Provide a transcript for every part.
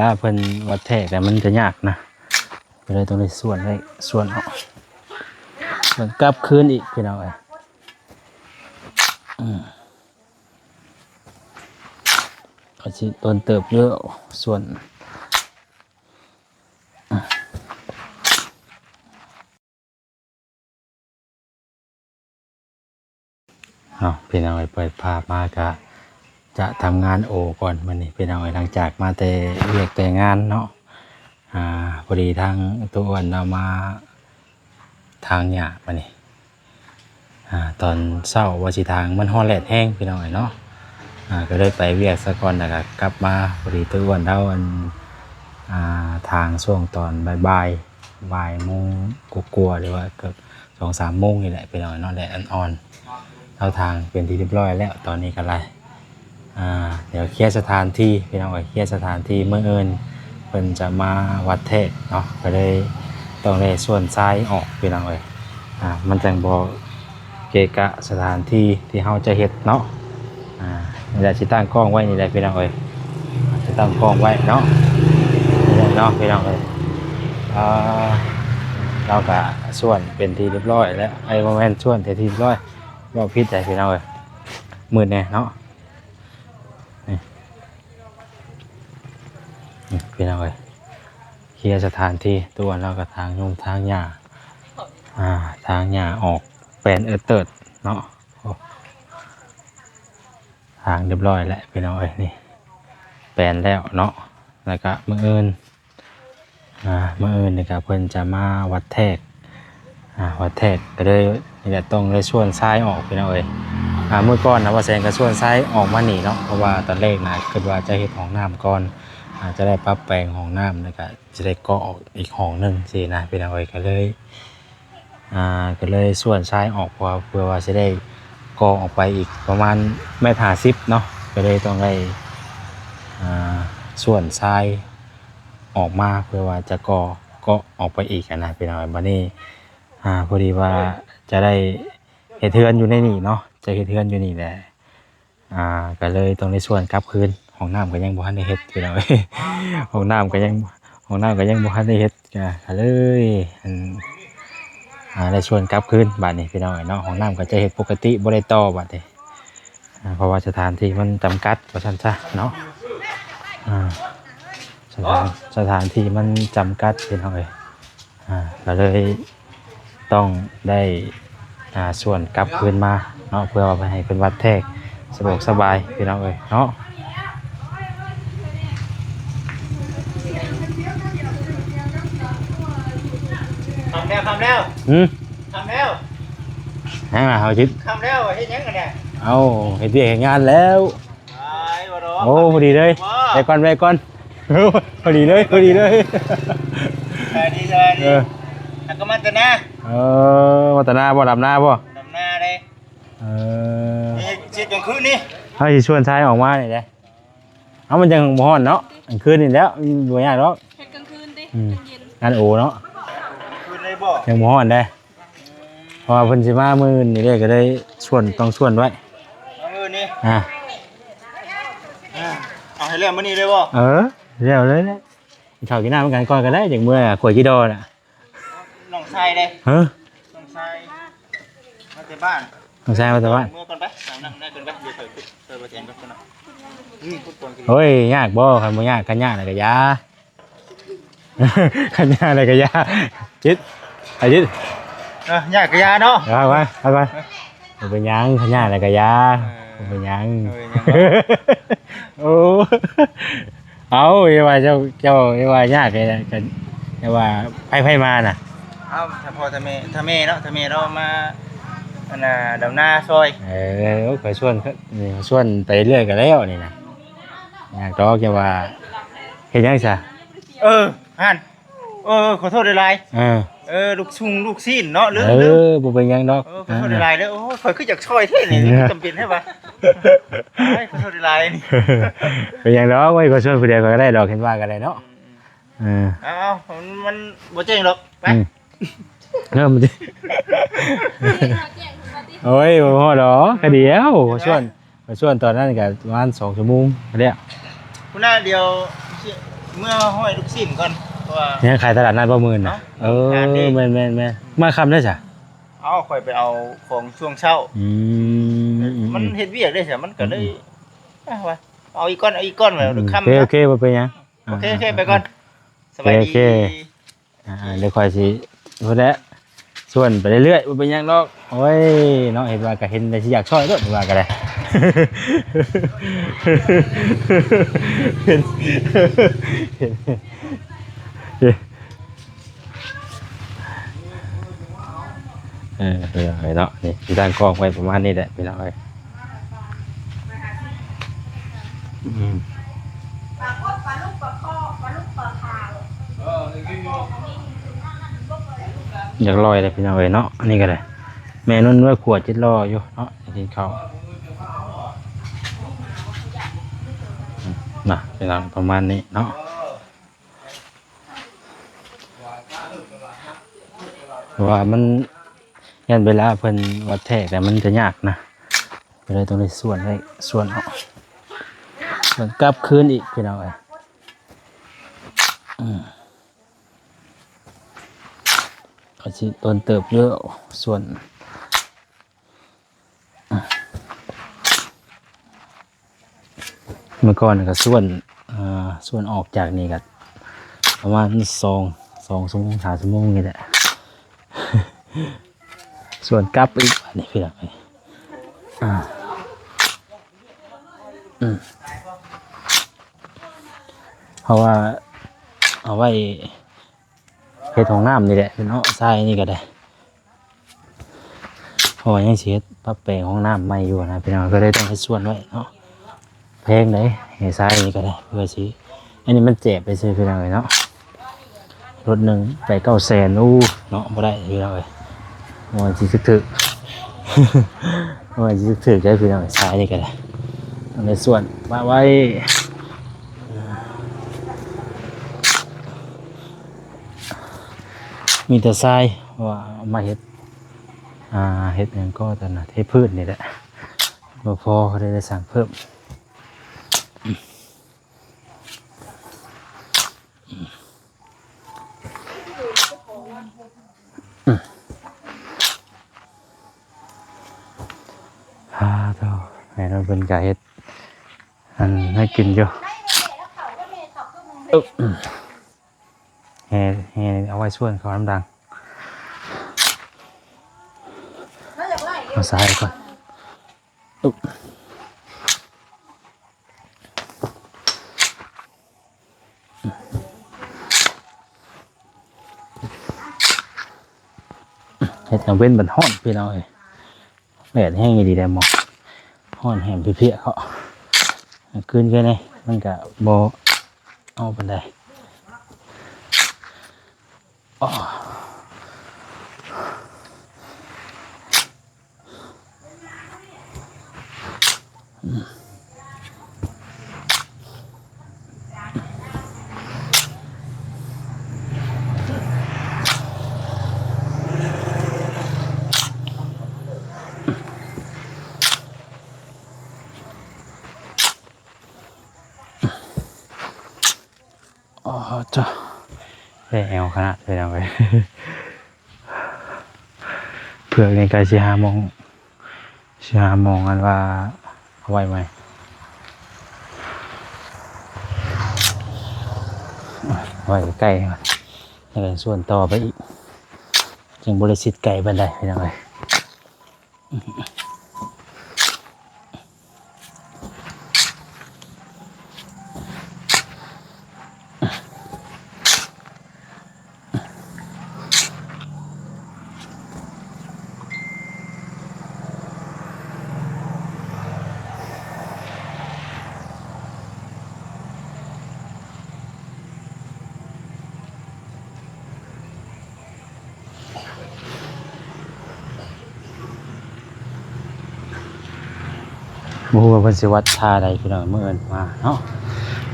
ຖ້າເພິ່ນວັດແທກແລ້ວມັນຈະຍາກນະ ກໍເລີຍຕ້ອງໄດ້ສ່ວນ ໄດ້ສ່ວນເອົາ ສ່ວນກັບຄືນອີກ ພີ່ນ້ອງເອີຍ. ອືມ ກໍຊິດົນເຕີບຢູ່ ສ່ວນ ເອົາ ພີ່ນ້ອງເອີຍ ເປີດພາບມາກະຈະທຳງານໂອກ່ອນມື້ນີ້ ພີ່ນ້ອງເອີຍ. ຫຼັງຈາກມາແຕ່ວຽກແຕ່ງານເນາະ ອ່າ ພໍດີທາງໂຕອ້ວນເຮົາມາ ຖາງຫຍ້າມານີ້ ອ່າ ຕອນເຊົ້າວ່າຊິຖາງ ມັນຮ້ອນແດດແຮງ ພີ່ນ້ອງເອີຍເນາະ ອ່າ ກໍເລີຍໄປວຽກສາກ່ອນ ແລ້ວກໍກັບມາ. ພໍດີໂຕອ້ວນລາວ ອັນ ອ່າ ຖາງຊ່ວງຕອນບ່າຍໆ ບ່າຍໂມງກວ່າໆ ຫຼືວ່າເກືອບສອງສາມໂມງນີ້ແຫຼະ ພີ່ນ້ອງເນາະ ແດດອ່ອນໆ. ເຮົາຖາງເປັນທີ່ຮຽບຮ້ອຍແລ້ວ ຕອນນີ້ກໍໄດ້ ອ່າ ດຽວເຄຍສະຖານທີ່ ພີ່ນ້ອງເອີຍ ເຄຍສະຖານທີ່ ມື້ອື່ນເພິ່ນຈະມາວັດແທກເນາະ ກໍເລີຍຕ້ອງໄດ້ສ່ວນຊາຍອອກ ພີ່ນ້ອງເອີຍ ອ່າ ມັນຈັ່ງບໍ່ເກະກະສະຖານທີ່ທີ່ເຮົາຈະເຮັດເນາະ ອ່າ ນີ້ແຫຼະ ຊິຕັ້ງກ້ອງໄວ້ນີ້ແຫຼະ ພີ່ນ້ອງເອີຍ ຊິຕັ້ງກ້ອງໄວ້ເນາະ ນີ້ແຫຼະເນາະ ພີ່ນ້ອງເອີຍ. ອ່າ ເຮົາກະສ່ວນເປັນທີ່ຮຽບຮ້ອຍແລ້ວ ເອີຍ ບໍ່ແມ່ນ ສ່ວນເປັນທີ່ຮຽບຮ້ອຍ ເວົ້າຜິດໄດ໋ ພີ່ນ້ອງເອີຍ ມືດແດ່ເນາະ. ນີ້ ນີ້ ພີ່ນ້ອງເອີຍ ເຄຍສະຖານທີ່ ໂຕອ້ວນລາວກໍຖາງຍົງ ຖາງຫຍ້າ ອ່າ ຖາງຫຍ້າອອກ ແປນເອີເຕີດເນາະ ໂອ້ ຖາງຮຽບຮ້ອຍແລ້ວ ພີ່ນ້ອງເອີຍ ນີ້ ແປນແລ້ວເນາະ ແລ້ວກໍມື້ອື່ນ ອ່າ ມື້ອື່ນນີ້ກໍເພິ່ນຈະມາວັດແທກ ອ່າ ວັດແທກກໍເລີຍ ນີ້ແຫຼະ ຕ້ອງໄດ້ສ່ວນຊາຍອອກ ພີ່ນ້ອງເອີຍ. ອ່າ ມື້ກ່ອນນະ ບ່າວແສງກໍສ່ວນຊາຍອອກມານີ້ເນາະ ເພາະວ່າຕອນແລກນະ ຄິດວ່າຈະເຮັດຫ້ອງນ້ຳກ່ອນ ອ່າ ຈະໄດ້ປັບແປງຫ້ອງນ້ຳ ແລ້ວກໍຈະໄດ້ເກາະອອກອີກຫ້ອງໜຶ່ງຊີ້ນະ ພີ່ນ້ອງເອີຍ ກໍເລີຍ ອ່າ ກໍເລີຍສ່ວນຊາຍອອກ ເພື່ອ ເພື່ອວ່າຊິໄດ້ກໍ່ອອກໄປອີກປະມານແມັດຫ້າສິບເນາະ ກໍເລີຍຕ້ອງໄດ້ ອ່າ ສ່ວນຊາຍອອກມາ ເພື່ອວ່າຈະກໍ່ ເກາະອອກໄປອີກຫັ້ນນະ ພີ່ນ້ອງ. ບັດນີ້ ອ່າ ພໍດີວ່າຈະໄດ້ເຮັດເຮືອນຢູ່ໃນນີ້ເນາະ ຈະເຮັດເຮືອນຢູ່ນີ້ແຫຼະ ອ່າ ກໍເລີຍຕ້ອງໄດ້ສ່ວນກັບຄືນ. ຫ້ອງນ້ຳກໍຍັງບໍ່ທັນໄດ້ເຮັດ ພີ່ນ້ອງເອີຍ ຫ້ອງນ້ຳກໍຍັງ ຫ້ອງນ້ຳກໍຍັງບໍ່ທັນໄດ້ເຮັດ ກໍ ກໍເລີຍ ອັນ ອ່າ ໄດ້ສ່ວນກັບຄືນບາດນີ້ ພີ່ນ້ອງເອີຍເນາະ. ຫ້ອງນ້ຳກໍຈະເຮັດປົກກະຕິ ບໍ່ໄດ້ຕໍ່ບາດນີ້ ອ່າ ເພາະວ່າສະຖານທີ່ມັນຈຳກັດວ່າຊັ້ນຊະເນາະ ອ່າ ສະຖານ ສະຖານທີ່ມັນຈຳກັດ ພີ່ນ້ອງເອີຍ. ອ່າ ກໍເລີຍຕ້ອງໄດ້ ອ່າ ສ່ວນກັບຄືນມາເນາະ ເພື່ອວ່າໃຫ້ເພິ່ນວັດແທກສະດວກສະບາຍ ພີ່ນ້ອງເອີຍເນາະ. ຄ່ຳແລ້ວ ຄ່ຳແລ້ວ ຫືມ ຄ່ຳແລ້ວ ຫຍັງລະ ເຮົາຊິ ຄ່ຳແລ້ວ ເຮັດຫຍັງກັນແດ່? ເອົ້າ ເຮັດວຽກເຮັດງານແລ້ວ. ໂອ້ ພໍດີເລີຍ ແວະກ່ອນ ແວະກ່ອນ ພໍດີເລີຍ ພໍດີເລີຍ. ສະບາຍດີ ສະບາຍດີ ເອີ ແລ້ວກໍມາແຕ່ນາ ເອີ ມາແຕ່ນາບໍ່? ດຳນາບໍ່? ດຳນາເດ້ ເອີ ເຮັດກາງຄືນນີ້ ເຮົາຊິຊວນຊາຍອອກມານີ້ແຫຼະ. ເອົາ ມັນຈັ່ງບໍ່ຮ້ອນເນາະ ກາງຄືນນີ້ແຫຼະ ບໍ່ຍາກດອກ. ເຮັດກາງຄືນຕິ? ອືມ ກາງເຢັນ ງານໂອເນາະ ກາງຄືນເລີຍບໍ່? ຍັງບໍ່ຮ້ອນເດ້ ເພາະວ່າເພິ່ນຊິມາມື້ອື່ນນີ້ເດ້ ກໍເລີຍຊວນ ຕ້ອງຊວນໄວ້ ມື້ອື່ນນີ້ ອ່າ ອ່າ ເອົາໃຫ້ແລ້ວມື້ນີ້ເລີຍບໍ່? ເອີ ແລ້ວເລີຍແຫຼະ ກິນເຂົ້າກິນນ້ຳນຳກັນກ່ອນກໍໄດ້ ຈັ່ງເມືອຂວດຈີ່ດໍນະ. ນ້ອງຊາຍເດ້ ຮະ ນ້ອງຊາຍມາແຕ່ບ້ານ ນ້ອງຊາຍມາແຕ່ບ້ານ ເມືອກ່ອນໄປ ອາບນ້ຳໃນກ່ອນໄປ ດຽວຂ້ອຍ ຂ້ອຍບໍ່ແຈ້ງກ່ອນເນາະ. ໂອ້ຍ ຍາກບໍ່? ຄັນບໍ່ຍາກ ຄັນຍາກແລ້ວກໍຢ່າ ຄັນຍາກແລ້ວກໍຢ່າ ຈິດ ໄອ້ຈິດ ເອີ ຍາກກໍຢ່າເນາະ ເອົາໄປ ເອົາໄປ ບໍ່ເປັນຫຍັງ ຄັນຍາກແລ້ວກໍຢ່າ ເອີ ບໍ່ເປັນຫຍັງ ເອີ ຫຍັງເນາະ ໂອ້ ເອົາ ຢ່າວ່າເຈົ້າ ເຈົ້າ ຢ່າວ່າຍາກ ກໍ ກໍ ຢ່າວ່າໃຜ ໃຜມານະ ເອົາ ຖ້າພໍ່ຖ້າແມ່ ຖ້າແມ່ເນາະ ຖ້າແມ່ລາວມາ ອັນນ່າ ດຳນາຊ່ອຍ ເອີ ຂ້ອຍຊວນ ນີ້ ຊວນໄປເລື້ອຍກໍແລ້ວນີ້ນະ ຍາກດອກ ຢ່າວ່າ ເຮັດຫຍັງຊະ ເອີ ຫັ້ນ ເອີ ຂໍໂທດຫຼາຍໆ ເອີ ເອີ ລູກຊຸງລູກຊີ້ນເນາະ ເລື່ອງ ເອີ ເລື່ອງ ບໍ່ເປັນຫຍັງດອກ ເອີ ຂໍໂທດຫຼາຍໆເດີ້ ໂອ້ຍ ຂ້ອຍຄືຢາກຊ່ອຍແທ້ນີ້ ເອີ ຈຳເປັນແທ້ຫວາ ໂອ້ຍ ຂໍໂທດຫຼາຍໆນີ້ ເປັນຫຍັງດອກ ໂອ້ຍ ຂ້ອຍຊ່ວຍຜູ້ດຽວກໍໄດ້ດອກ ເຫັນວ່າກໍໄດ້ເນາະ ອືມ ເອີ ເອົາໆ ມັນ ມັນບໍ່ແຈ້ງດອກ ໄປ ອືມ ເອີ ມັນ ໂອ້ຍ ບໍ່ຮອດດອກ ກະດຽວ ຊ່ວຍ ໄປຊວນຕອນນັ້ນກໍປະມານສອງຊົ່ວໂມງແລ້ວ ພຸ້ນນະ ດຽວຊິ ເມືອຮ້ອຍລູກຊີ້ນກ່ອນ ເພາະວ່າ ຍັງຂາຍຕະຫຼາດນັດບໍ່ມື້ນນະ? ເອີ ແມ່ນໆໆ ມາຄ່ຳເດ້ຊະ? ເອົາ ຂ້ອຍໄປເອົາຂອງຊ່ວງເຊົ້າ. ອືມ ມັນເຮັດວຽກເດ້ຊະ ມັນກໍເລີຍ ອືມ ວ່າເອົາອີກກ່ອນ ເອົາອີກກ່ອນ ວ່າ ອືມ ຄ່ຳ. ໂອເຄ ໂອເຄ ບໍ່ເປັນຫຍັງ. ໂອເຄ ໂອເຄ ໄປກ່ອນ. ສະບາຍດີ. ໂອເຄ ອ່າ ດຽວຂ້ອຍຊິພຸ້ນແຫຼະ ຊວນໄປເລື້ອຍໆ ບໍ່ເປັນຫຍັງດອກ. ໂອ້ຍ ເນາະ ເຫັນວ່າກໍເຫັນແລ້ວຊິຢາກຊ່ອຍໂລດ ວ່າກໍໄດ້ ເຫັນ ເອີ ເອີ ເນາະ ນີ້ ທີ່ຕັ້ງກ້ອງໄວ້ປະມານນີ້ແຫຼະ ພີ່ນ້ອງເອີຍ. ອືມ ຢາກລອຍເດ້ພີ່ນ້ອງເອີຍເນາະ. ອັນນີ້ກໍໄດ້ ແມ່ນຸ່ນໄວ້ຂວດຈິດລໍຢູ່ເນາະ ກິນເຂົ້ານະ ພີ່ນ້ອງ ປະມານນີ້ເນາະ. ເພາະວ່າມັນ ຢ້ານເວລາເພິ່ນວັດແທກແລ້ວມັນຈະຍາກນະ ກໍເລີຍຕ້ອງໄດ້ສວນໄວ້ ສວນເອົາ ສວນກັບຄືນອີກ ພີ່ນ້ອງເອີຍ. ອືມ ກໍຊິດົນເຕີບຢູ່ ສວນ ເມື່ອກ່ອນກໍສວນ ເອີ ສວນອອກຈາກນີ້ກໍປະມານສອງ ສອງຊົ່ວໂມງ ສາມຊົ່ວໂມງນີ້ແຫຼະ ສວນກັບອີກ ບາດນີ້ພີ່ນ້ອງເອີຍ. ອ່າ ອືມ ເພາະວ່າເອົາໄວ້ເຮັດຫ້ອງນ້ຳນີ້ແຫຼະເນາະ ຊາຍນີ້ກໍໄດ້. ເພາະວ່າຍັງຊິເຮັດປັບແປງຫ້ອງນ້ຳໃໝ່ຢູ່ນະພີ່ນ້ອງ ກໍເລີຍຕ້ອງເຮັດສວນໄວ້ເນາະ. ແພງເດ້ ໃຫ້ຊາຍນີ້ກໍໄດ້ ເພື່ອຊິ ອັນນີ້ມັນແຈບໄປຊື່ພີ່ນ້ອງເອີຍເນາະ. ລົດໜຶ່ງໄປເກົ້າແສນ ໂອ້ ເນາະ ບໍ່ໄດ້ພີ່ນ້ອງເອີຍ ບໍ່ວ່າຊິຖືກໆ ບໍ່ວ່າຊິຖືກໆ ໄດ້ພີ່ນ້ອງເອີຍ ຊາຍນີ້ກໍໄດ້ ຕ້ອງໄດ້ສວນປະໄວ້. ມີແຕ່ຊາຍ ເພາະວ່າເອົາມາເຮັດ ອ່າ ເຮັດຫຍັງກໍຕອນນັ້ນ ເທພື້ນນີ້ແຫຼະ ບໍ່ພໍ ກໍເລີຍໄດ້ສັ່ງເພີ່ມ. ອາ ໂທ້ ແມ່ນເພິ່ນກະເຮັດອັນໃຫ້ກິນຢູ່. ແຫ່ ແຫ່ເອົາໄວ້ສ່ວນເຂົ້ານ້ຳດັງ ເອົາສາຍກ່ອນ. ເຮັດກາງເວັນບັດຮ້ອນພີ່ນ້ອງເອີຍ ແດດແຮງອີ່ຫຼີແດ່ໝໍ ຮ້ອນແຮງເພຍໆ ເນາະ ກາງຄືນຄືນີ້ມັນກະບໍ່ເອົາປານໃດ. ອໍ ອໍ ເຈົ້າ ແອວຂະໜາດ ພີ່ນ້ອງເອີຍ ເຜືອກນີ້ໃກ້ຊິຫ້າໂມງ ຊິຫາໝ່ອງອັນວ່າເອົາໄວ້ໃໝ່ ໄວ້ໃກ້ໆ ແລ້ວກໍສວນຕໍ່ໄປອີກ ຈຶ່ງບໍ່ໄດ້ຊິດໄກປານໃດ ພີ່ນ້ອງເອີຍ. ບໍ່ຮູ້ວ່າເພິ່ນຊິວັດທ່າໃດ ພີ່ນ້ອງ ມື້ອື່ນມາເນາະ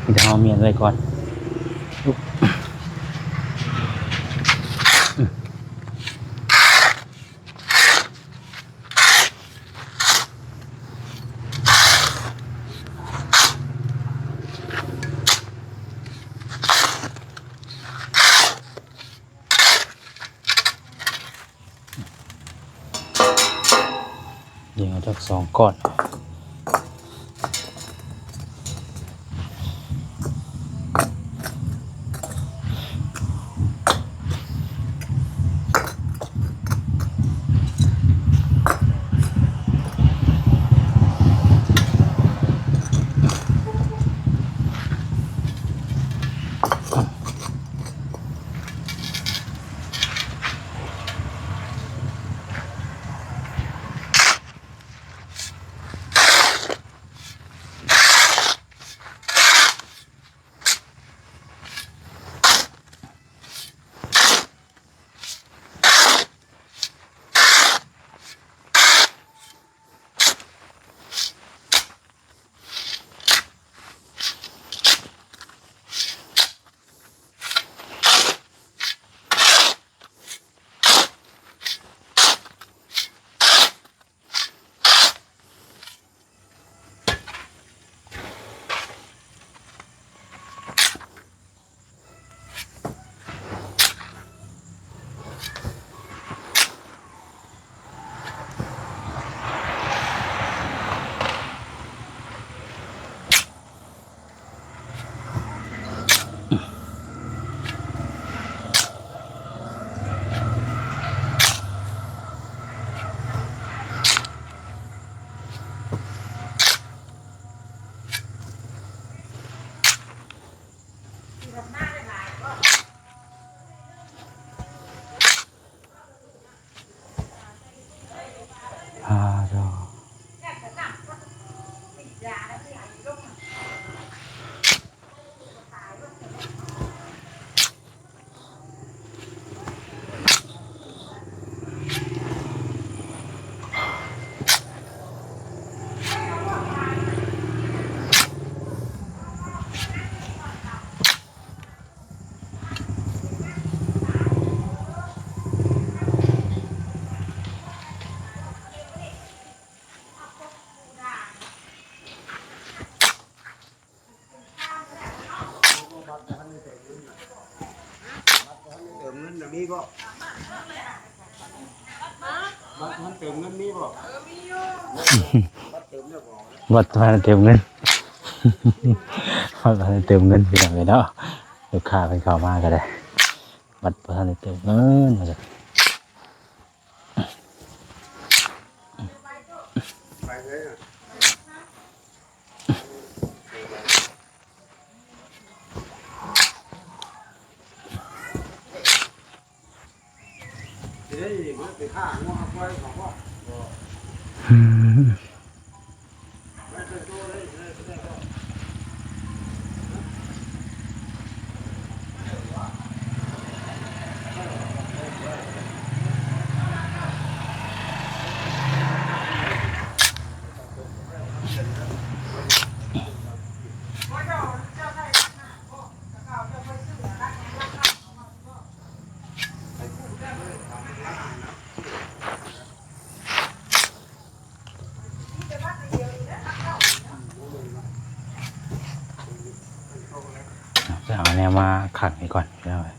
ມີແຕ່ເຮົາມ້ຽນໄວ້ກ່ອນ. ຍິງເອົາຈັກສອງກ້ອນ. ບັດບໍ່ທັນໄດ້ເຕີມເງິນນະ ບັດບໍ່ທັນໄດ້ເຕີມເງິນນະ ມີບໍ່? ບັດບໍ່ທັນເຕີມເງິນມີບໍ່? ບັດເຕີມແລ້ວບໍ່? ບັດບໍ່ທັນໄດ້ເຕີມເງິນ ບັດບໍ່ທັນໄດ້ເຕີມເງິນ ພີ່ນ້ອງເອີຍເນາະ. ລູກຄ້າເພິ່ນເຂົ້າມາກໍໄດ້ ບັດບໍ່ທັນໄດ້ເຕີມເງິນວ່າຊັ້ນ. ຈະເອົາແນວມາຂັງນີ້ກ່ອນ ພີ່ນ້ອງເອີຍ.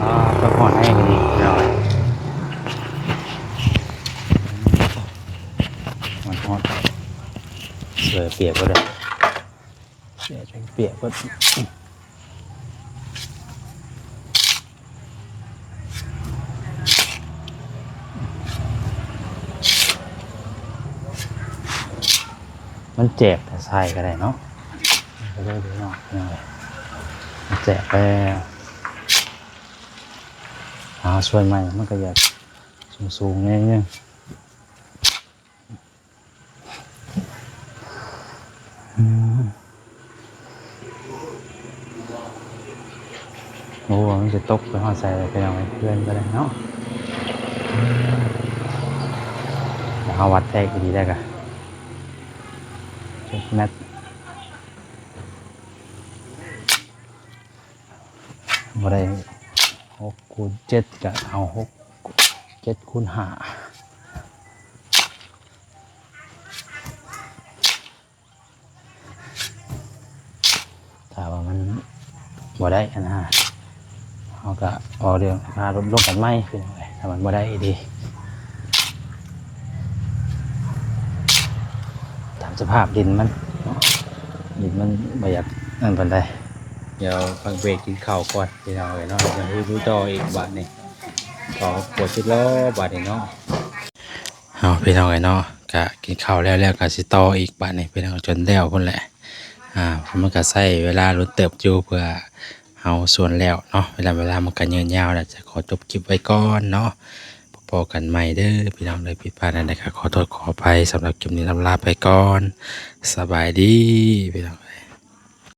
ອ່າ ກໍຮ້ອນແຮງອີ່ຫຼີພີ່ນ້ອງເອີຍ ຮ້ອນໆ ເສື້ອປຽກເບິດເລີຍ ເສື້ອຈົນປຽກເບິດ. ອ ມັນແຈກ ໃສ່ກໍໄດ້ເນາະ ກໍເລີຍເນາະ ພີ່ນ້ອງເອີຍ ມັນແຈກແລ້ວ. ເອົາ ສ່ວນໃໝ່ມັນກໍຢາກສູງໆ ແດ່ໜ້ອຍໜຶ່ງ. ອືມ ໂອ້ ມັນຊິຕົກໄປຮອດໃສລະ ພີ່ນ້ອງເອີຍ ເຮືອນກໍໄດ້ເນາະ. ອືມ ແລ້ວເຮົາວັດແທກດີໆ ໄດ້ກະ ເຈັດແມັດ ບໍ່ໄດ້ ຫົກຄູນເຈັດ ກະເອົາ ຫົກ ເຈັດຄູນຫ້າ. ຖ້າວ່າມັນບໍ່ໄດ້ຫັ້ນນະ ເຮົາກໍເວົ້າເລື່ອງລາຄາລົດລົງກັນໃໝ່ ພີ່ນ້ອງເອີຍ ຖ້າມັນບໍ່ໄດ້ອີ່ຫຼີ ຕາມສະພາບດິນມັນເນາະ ດິນມັນບໍ່ຢາກນັ້ນປານໃດ. ດຽວພັກເບຣກກິນເຂົ້າກ່ອນ ພີ່ນ້ອງເອີຍເນາະ ດຽວລຸຍຕໍ່ອີກບາດນີ້ ຂໍປວດຈຸດລໍບາດນີ້ເນາະ. ເອົາ ພີ່ນ້ອງເອີຍເນາະ ກະກິນເຂົ້າແລ້ວ ແລ້ວກະຊິຕໍ່ອີກບາດນີ້ ພີ່ນ້ອງ ຈົນແລ້ວພຸ້ນແຫຼະ. ອາ ມັນກະໃຊ້ເວລາດົນເຕີບຢູ່ ເພື່ອເຮົາສວນແລ້ວເນາະ ເວລາ ເວລາມັນກະຍືດຍາວແລ້ວ ຈະຂໍຈົບຄລິບໄວ້ກ່ອນເນາະ. ພໍ້ກັນໃໝ່ເດີ ພີ່ນ້ອງເດີ ຜິດພາດອັນໃດກະຂໍໂທດຂໍອະໄພ. ສຳລັບຄລິບນີ້ລຳລາໄປກ່ອນ ສະບາຍດີ ພີ່ນ້ອງ.